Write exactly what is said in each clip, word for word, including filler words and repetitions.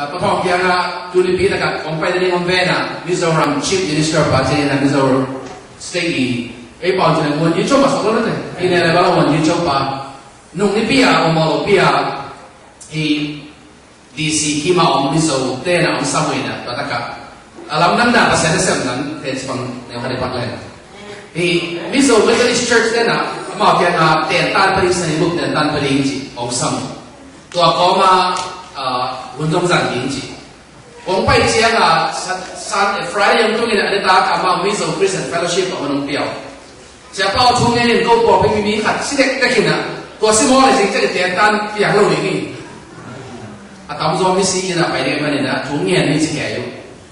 Tua thawng kiangah tuni pi takah kong pai ding om ven ah Mizoram Chief Minister pa ci-in ah Mizoram State i ei pau ci-in ah Wan Yi Cho pa sawh lo na te. I ne le bala Wan Yi Cho pa nung ni pi ah om lo pi ah i D C kim a om Mizo te na om sam uh in ah tua takah a lamdang na Pasian na sem nan te cipang neu khat i pak le. Hi Mizo Methodist Church te na amau kiangah tentan pa ding, Sunday book tentan pa ding ci om sam uh. Tua kawma hun zong zang ding ci. Kong pai ciangah Sun, Sun, Friday hong tungin a deta ka amau Mizo Christian Fellowship a hun hong piau. Siapa aw thu ngen in ko pawlpi mi khat si dekdek in ah tua si maw le zing ciang i tentan piak lo ding hi. A tamzaw mi si in ah pai ding manin ah thu ngen mi ci kei uh.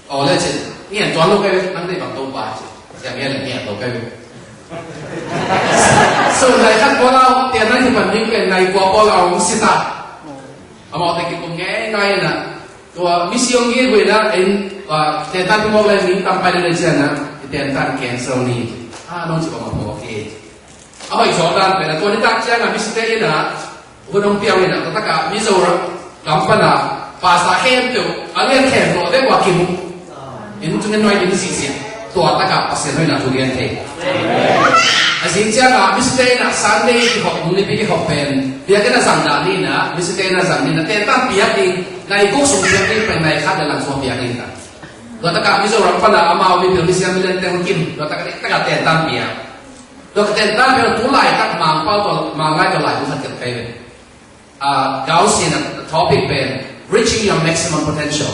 Aw le cin ngen tuan lo kei nang dei bang to pa ci. Siang ngen le ngen lo kei uh. So nai khat pawl a tentan hi pan ding kei nai kua pawl a hong si ta. Amau te kikum ngeingai in ah tua misi hong gik uh in ah en tentan pi mawk le ning tam pai ding le cian ah i tentan cancel ni. A nong ci bang a mawk hi. Amau i zawh dan pen ah tua nitak ciangah misite in ah hun hong piau in ah tua takah Mizoram lam pan ah pastor khempeuh a lian khem rawh dek ua kim uh. In tungin nuai in sihsih tua takah Pasian hoihna thu gen thei. A zing ciangah misite in ah Sunday kikhop, nung nipi kikhop pen biakinn a zang dan in ah misite in ah zang in ah tentan piak ding, nai guk sung piak ding pen nai khat le lang sung piak ding ta. Tua takah Mizoram pan ah amau mipil misiam milen teng kim tua takah takah tentan piak. Tua ka tentan piak tu laitak Mangpau tua Manglai tua lai tu khat khat kai ve. Gausian a topic pen Reaching Your Maximum Potential.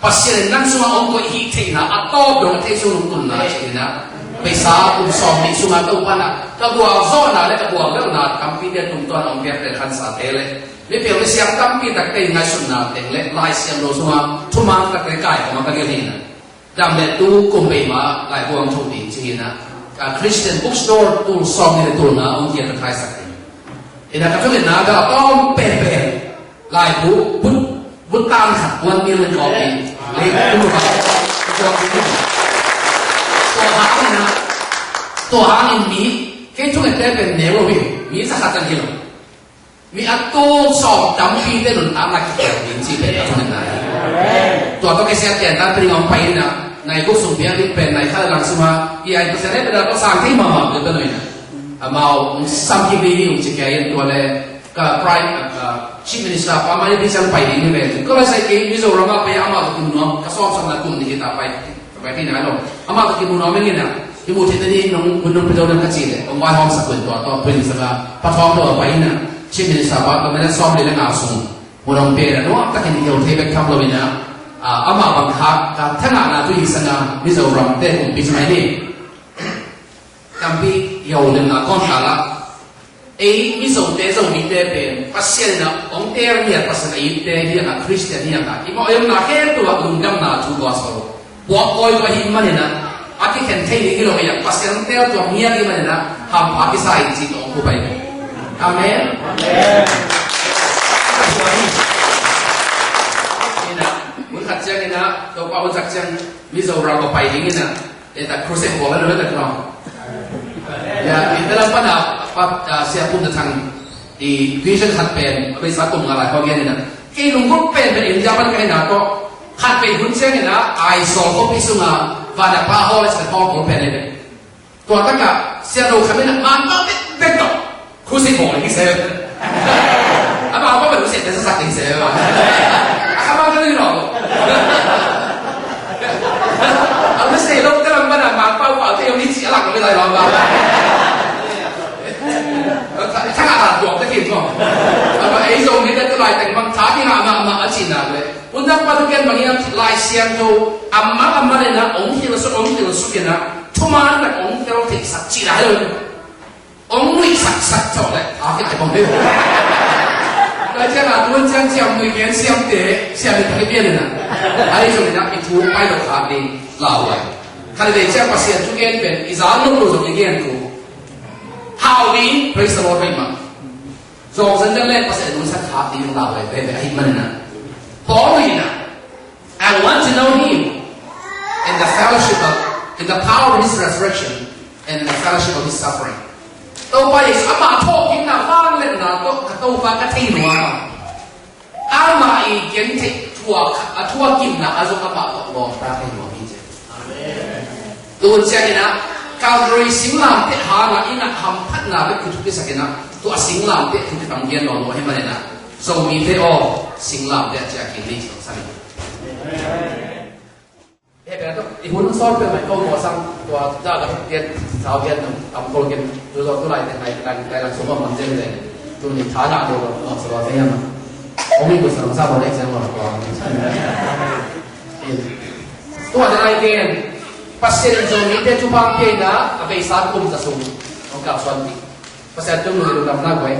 Pasian in nang sungah hong koih hih theihna a tawp dong a theih sung lungtunna ci-in ah, paisa kum sawm nih sungah Topa na ka gualzawhna le ka gualgelhna tampi te tungtawn a hong piak pen khansate le mipil misiam tampi takte i ngaihsutna teng le Lai Siangtho sungah thuman takte kai kawm a ka gelh hi na. Dam le tu kum bei ma laibu ang thu ding ci-in ah, Christian Bookstore tul sawm nih le tul nga hong kiat a thaisak ding. Ina ka thungetna ka tawm penpen laibu but, but tan khat one million copy. Le kum ba copy. Tua hangin ah, tua hangin mi kei thungette pen neu lo hi. Mi sa khat tan hi lo. Mi a tul sawm tampi te nuntakna kikhel ding ci pen a thungetna hi. Tua tawh kei siat tentan pen ding a hong pai in ah nai guk sung piak ding pen nai khat lang sungah i ai Pasian he pen a tawh sang thei mahmah pen pen uh in ah amau hong sam kik ding hi hong ci kei in tua le ka Prime, ka Chief Minister pa mah ni pi siang pai ding hi pen. Ko lai sai kei Mizoram ah pai amah tawh kimu nuam ka sawm sawm na kum nih hi ta pai. Pai kei nai lo. Amah tawh kimu nuam ing in ah kimu thei te ding nong hun nong pia zo ding ka ci leh hong vaihawm sak uh in tua tawh Prince a ka pathawng lo a pai in ah Chief Minister pa tawh minute sawm li le nga sung hun hong pia in ah nuam takin i ho thei bek tham lo in ah amah bang kha ka thangahna tu hi sang a Mizoram te kumpi ci mai ni. Tampi i ho limna kawn kal ah ei Mizote Zomite pen Pasian in ah hong teel ngiat Pasian a itte hi a, Khristian hi a, i mawh i omna khempeuh ah lungdamna thu gospel puak kawi tua hi manin ah a kikhen thei ding hi lo hi a, Pasian hong teel tua ngiat hi manin ah hampha kisa in ci tawh hong phupai. Amen. Ina mun khat ciangin ah Topa hun sak ciang Mizoram a pai ding in ah Eta crusade bawl a nuai tak nong. Ya, i dalam pana pa, ah, Sia Pum Za Thang i vision khat pen a beisa kum nga lai kong gen ina. Kei lunggulh penpen India pan ka hina tawh khat vei hun ciangin ah Aizawl khuapi sungah van a pa hall a sia hall bawl pen le. Tua takah sia lo khat in ah man pa bekbek tawh Khusi bawl hi se. Ama pa bel khusi te sasak hi se. A kha ma ka ni lo. A khusi lo ka lam bana ma pa pa te yong ni ci a lak lo lai lo ba. Tha ka ta tuak te kin ko. Ama ei zo ni te lai teng bang tha ki ma ma ma a ci na le. Undang pa tu ken bang ya Lai Siangtho. Ama ama le na ong hil so ong hil so ke na. Thuman na ong hil te sak ci na lo. Ong nuih saksak cawk leh a kiai bang deuh. Lai ciang a tuan ciang ciam nuih gen siamte siamte thak i pian ina. A dei zong ina i thu pai lo kha ding lau ai. Kha dei ciang Pasian thu gen pen i zal lo lo zong i gen thu. Hau ding, praise the Lord, pai ma. Zong zan dang leh Pasian nungsak kha ding lau ai pen a hih man ina. Paul ina. I want to know him in the fellowship of, in the power of his resurrection and in the fellowship of his suffering. Topa Yesu ama thawhkikna vangliatna tawh ka Topa ka thei nuam a, ama i gentheih thu Tua kha, a thu a kimna a zong amah tawh lawmta ka hi nuam hi ci. Amen. Tun ciangin ah Calvary singlamteh hangah i ngah hamphatna bek kituk kisakin ah tua singlamteh thu kitam gen nawn lo ahih manin ah Zomite aw singlamteh a ciah kik ni ci tawh sa ni. Amen. Eh, pia tuk, i hun sawt pia mai ko maw sang, tua za ka tuk tian, sau tian, tam kol kin, tu zo tu lai tian lai, lai, lai lang suma man tian lai, tu ni tha na do, no, sa lo tian ma. Ong i bu sang sa ba lai tian ma, tua. Tua tian lai tian, Pasian in Zomite thupha pia na, a beisa kum za sung, ong ka suan ti. Pasian tung lungdamna guai.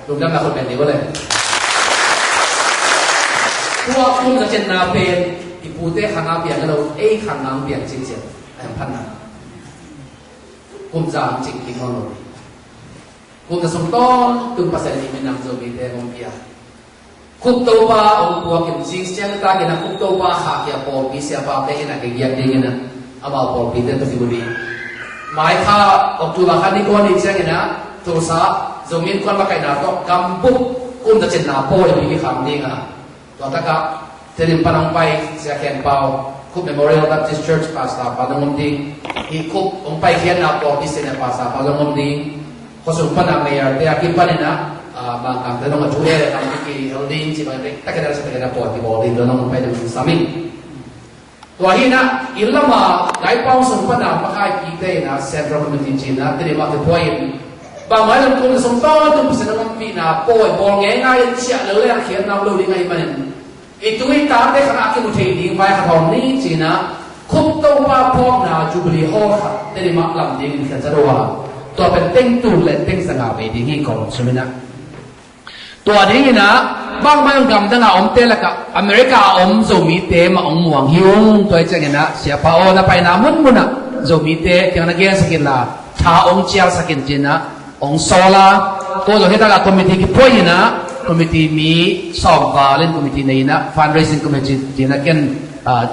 Lungdamna khut pen ding uh le. Tua kum za cianna pen i pute khang a piang a lo, ei khang a piang cincian. A hamphatna. Kum za ang cing kim lo. Kum za sung tawntung Pasian i minam Zomite hong pia. Khup Topa hong puak in, zing ciang takin a Khup Topa khahkhia pawlpi siapate in a kigiak dingin a, amau pawlpite tawh kimu ding. Mai kha October kha ni kua ni ciangin a, Tulsa, Zomi Innkuan makaihna tawh gambup kum za cianna pawi pi kikham ding a. Tua takah Tedim pan hong pai Sia Khen Pau, Khup Memorial Baptist Church pastor pa zong om ding. Hih Khup hong paikhiatna pawlpi senior pastor pa zong om ding. Khuasung pana mayor te a kipanin a, ah, Mangkang te dong a thu e, lam ki hel ding ci bang te, takina sa takina pawl kibawl ding dong pai ding sam in. Tua hi na, inn lama Laipau sung pana makaipite in a Central Committee ci na, Tedim ah kipuai in. Bang mai lam kum sung tawntung Pasian a ompihna pawi bawl ngeingai in ciah lo le a khiatna om lo ding ahih manin. I tu i tate khang a kimu thei ding vai khat hawm ni ci na, Khup Topa phawkna Jubilee Hall khat Tedim ah lam dingin khiat zaw a. Tua pen teng tul le teng za nga bei ding hi kong sum in a. Tua dingin a, bangmah hong gamdang a omte lakah America a om Zomite mah hong muang hi ung. Tua hi ciangin a, Siapa aw, na paina munmun ah Zomite kiang na gensak inla, tha hong cialsak in ci na, hong sawl a, ko zong hi takah committee kipuai in a, committee mi sawm val in committee nei in a, fundraising committee ci na ken, ah,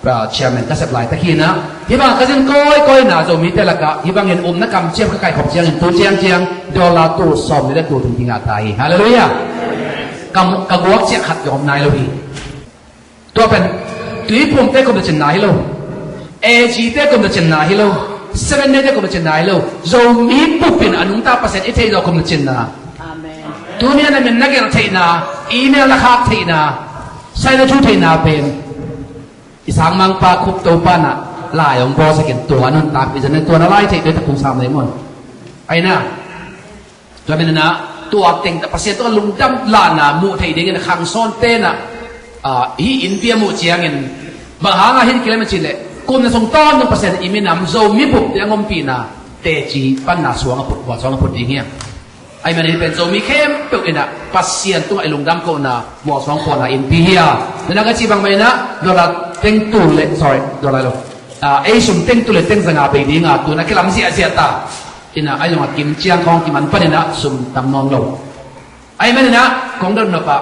ah, chairman ka sep laitak hi na, hih bang ka zin kawikawi na Zomite lakah, hih bangin upna kamciam ka kaikhop ciangin tu ciangciang, dollar tul sawm nih le tul thum kingah ta hi. Halleluiah. Ka, ka guak ciah khat ka om nai lo hi. Tua pen, Tuiphumte kum na cinna hi lo. A G te kum na cinna hi lo. Seven Day te kum na cinna hi lo. Zomi bupin a nungta Pasian i theih zawh kum na cinna. Amen. Tuni a na min na gelh theihna, email na khak theihna, saina thu theihna pen. I sangmangpa Khup Topa na lai hong bawlsak in tua nuntak i zan tua na lai theih tua ta kung sam nei mun. Ai na. Tua min na tua teng ta Pasian tua lungdam lahna muh theih dingin khang sawnte na, ah, hih inn pi a muh ciangin bang hanga hin kilem a cih leh kum na sung tawntung Pasian i minam Zomi bup te a ngompihna teci panna suang a phut, suang a phut ding hiam? Ahih manin hih pen Zomi khempeuh in a Pasian tungah i lungdam kohna mualsuang pawlna innpi hi a. Nana ka cih bangmah in a dollar teng tul le, sorry, dollar lo. Ah, ei sum teng tul le teng za nga bei ding a, tun a kilam ziahziah ta. In a, a zong a kim ciang khawng kiman pan in a sum tam nawn lo. Ahih manin a kong dot nop a.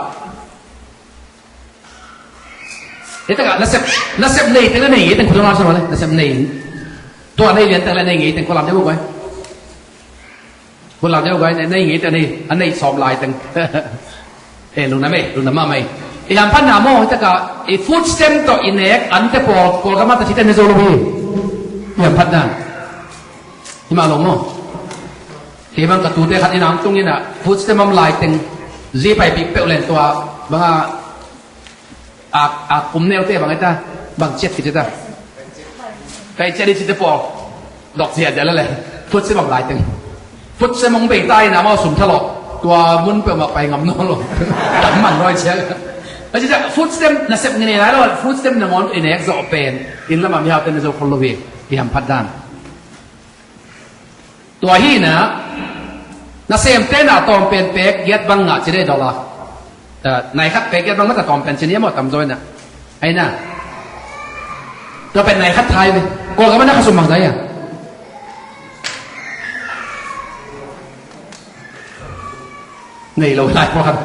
Hih takah nasep, nasep nei teng le nei ngei teng khutang lam sa mah le, nasep nei. Tua nei lian teng le nei ngei teng khualam deuh uh guai. Khualam deuh uh guai, nei ngei teng nei, a nei sawm lai teng. Eh, lungdam ei, lungdam mahmah ei. I hamphatna maw, hih takah, i food stamp tawh i nek, ante pawl, pawl gam a ta cite ne zo lo hi. I hamphatna. Himah lo maw. Kei bang ka tute khat in a hong tung in a, food stamp om lai teng, zi paipih peuh len tua, bang a, a, a kum neute bang eta, bang ciat kici ta. Kai ciat i cite pawl, dok ziahziah la le, food stamp om lai teng. Food stamp hong bei ta in a mau sum tha lo, tua mun peuh mah pai ngam nawn lo. Tam man roi ciat. A ci ciat, food stamp nasep ngei nei lai lo, food stamp nangawn i nek zawh pen, inn lamah mihaute na zo khol lo hi, i hamphat dan. Tua hi na, nasemte na tawm pen pek giat bang ngah ci dei dollar. Eh, nai khat pek giat bang mata tawm pen ci ni a maw tamzaw in a. Ai na. Tua pen nai khat thai ve. Kawlgam a na kha sum bang zai a. Nei lo lai pawh khan.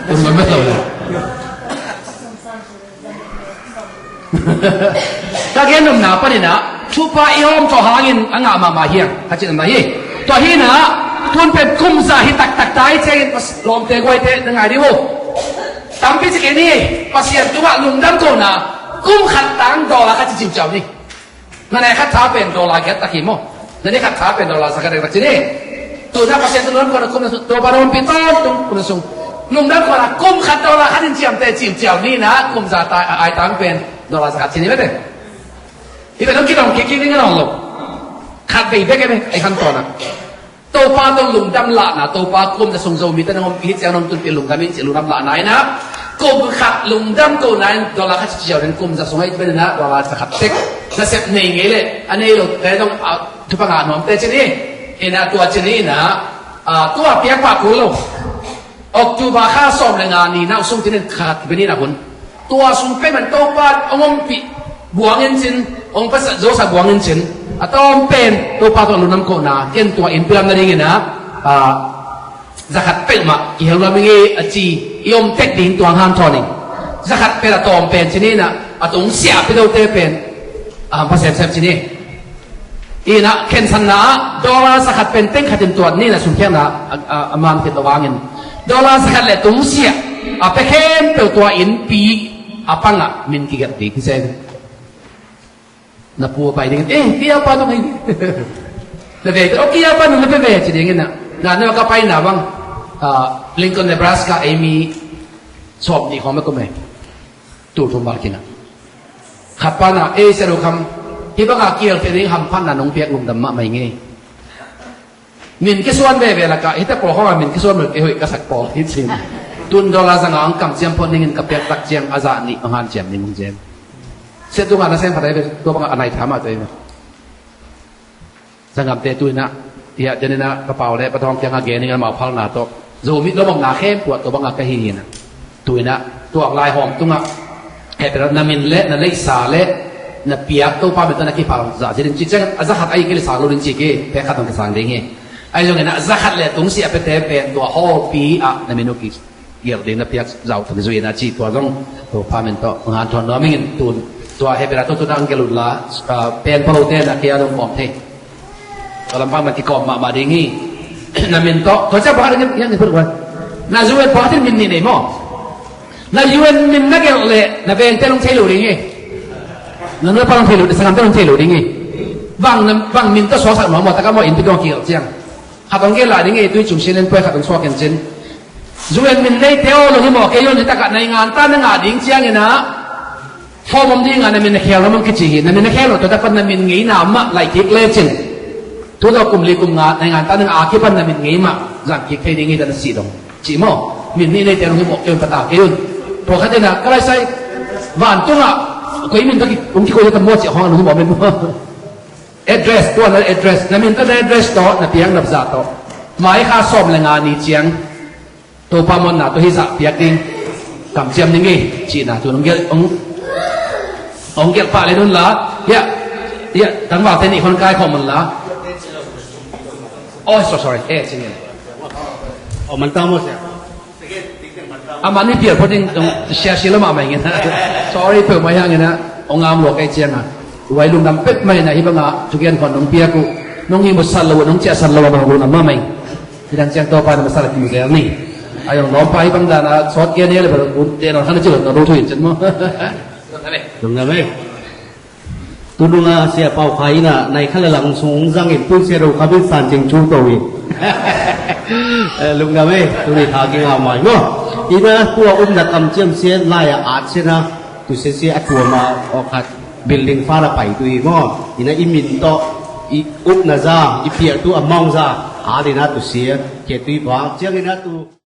Um lo met lo lai. Ka gen nopna panin ah thupha i hawm tawh hangin a ngah mahmah hiang. Kha cin nopna hi. Tua hi na, tun pen kum za hi taktak ta hi ciangin lawmte guaite na ngai dih uh. Tampi ci kei ni, Pasian tungah lungdam kohna, kum khat tang dollar khat ci ciuciau ni. Na nai khat tha pen dollar giat tak hi maw? Na ni khat tha pen dollar za khat tak ci ni. Tu-in ah Pasian tungah lungdam kohna kum na sung, Topa na ompih tawntung kum na sung. Lungdam kohna kum khat dollar khat in ciamteh ciuciau ni in ah kum za ta, a, ai tang pen dollar za khat ci ni mate. Hi pen hong kidong kik kik ni ngan hong lo. Khat vei bek e, ai khan tawn ah. Topa tawh lungdam lahna, Topa kum na sung Zomite na hong ompih hi ciang na hong tunpih lungdam in ci lungdam lahna in ah, kum khat lungdam kohna in dollar khat ci ciau in kum za sung ah i pen in ah dollar za khat tek na sep nei ngei leh a nei lo te dong, a, thupha ngah nuamte ci ni. In ah tua ci ni in ah, a, tua piak pah kul lo. October kha sawm le nga ni na uh sung tinin khat kipe ni na hun. Tua sung pen man Topa hong ompih buang in cin, hong pasa zosa buang in cin. A tawm pen Topa tawh lungdam kohna, ken tua inn pi lam nadingin ah, ah, za khat peuhmah kihel nuam ing e a ci, i om tek ding tua hanthawn ing. Za khat pen a tawm pen ci ni in ah, a tungsiah a pia lote pen a hampha semsem ci ni. In ah khensanna ah dollar za khat pen teng khat in tuat ni in ah sumkhiatna a, a, a man khit lo vangin dollar za khat le tungsiah a pia khempeuh tua innpi a pangah min kigelh ding hi se. Na pu a pai dingin, eh, kia pa tung hi. Na ve, oh, kia pa nung na pe ve ci dingin ah. Na, na ka paina bang, ah, Lincoln, Nebraska, ei mi sawm nih khawng me kum e. Tul thum val khin ah. Khat pa na, ei, Sia Ro Kham, hih bangah kiel te ding hamphatna nong piak lungdam mahmah ing e. Min kisuan veve lakah, hih te pawl khawngah min kisuan veve hoih ka sak pawl hi cin. Tun dollar zanga hong kamciam phot ningin ka piak tak ciang a zah nih hong hanciam ning hong ciam. Sia tungah na sem khat ahi ve, tua bangah a nai tha mah tua hi ve. Sanggamte tu-in ah, hiah, den in ah, ka pau le, pa Thawng kiangah gen ing a, amau phalna tawh. Zomi lawmawkna khempeuh ah tua bangah ka hi hi in ah. Tu-in ah, tuak lai hawm tungah, hehpihna min le, na neihsa le, na piak Topa min tawh na kiphal zah zia ding ci ciang, a za khat ahi kei le sang lo ding ci kei, pek khat hong kisang ding hi. Ahi zongin ah, za khat le tungsiah a piate pen, tua hawlpi ah, na min uh ki gelh ding na piak zau tung zui in a ci tua zong Topa min tawh hong hanthawn nuam ing in tun tua hehpihna tawh tun a hong gelh un la, ah, peng palote na kia dong kawm thei. Tua lampang man kikawm mahmah ding hi. Na min tawh tua ciang pakhat in hiang in phut ua. Na UN pakhat in min nih nei maw? Na UN min na gelh leh na vengte hong thei lo ding hi. Na nupa hong thei lo, sanggamte hong thei lo ding hi. Bang na, bang min tawh suaksak nuam maw, taka maw, innpi dong kigelh ciang. Khat hong gelh lai ding hi, tui cung sian in puai khat hong suak in cin. UN min neite aw, lunghimawh kei un, hi takah naingan ta na ngah ding ciangin ah, form om ding a, na min na khel nuam kici hi, na min na khel nuam tua tak pan na min ngeina mah laih kik lecin. Thu tawh kum li kum nga naingan ta na ngah a kipan na min ngei mah zang kik thei ding hi, ta na sih dong. Cih maw, min nih neite lunghimawh kei un, pata kei un. Tua khat in ah, ka laisai, vantungah, koi min tawh ki, ung kikoi ta maw cih khawng a lunghimawh min maw. Address, tua na address, na min tawh na address tawh, na piak na zah tawh. Mai kha sawm le nga ni ciang. Topa muanna tawh hih zah piak ding kamciam ning ei cihna tu hong gelh, hong, hong gelh pah le nun la. Hiah, hiah, tangvalte nih khon kai khawm un la. Oh, so sorry. Eh, cingin. Oh, man ta maw sia. Amah nih pial phot ding, sia sia lo mahmah ing in. Sorry peuhmah hiang in a, hong am lua kei ciang a. Vai lungdam peuhmah in a, hih bangah thugen khon hong piak uh. Nong ihmut san lo uh, nong ciah san lo uh, bang lungdam mahmah ing. Hih dan ciang Topa na masa le kimu zel ni. A hong lawmpa hih bang dan a sawt gen hi a le bang un te nawn khan a ci lo na lo thu in cen maw. Lungdam ei. Tunung a Sia Pau Khai in a nai khat le lang sung zang in tun Sia Ro Kham in san cing thu to in. Eh, lungdam ei, tuni tha kingau mai maw. In a tua upna kamciam sia lai a at sia na, tu sia sia a tuam a awkhat building fa na pai tu hi maw. In a i min tawh, i upna za, i piak tu a mawng za, a dina tu sia, ke tu i bang, ciang in a tu.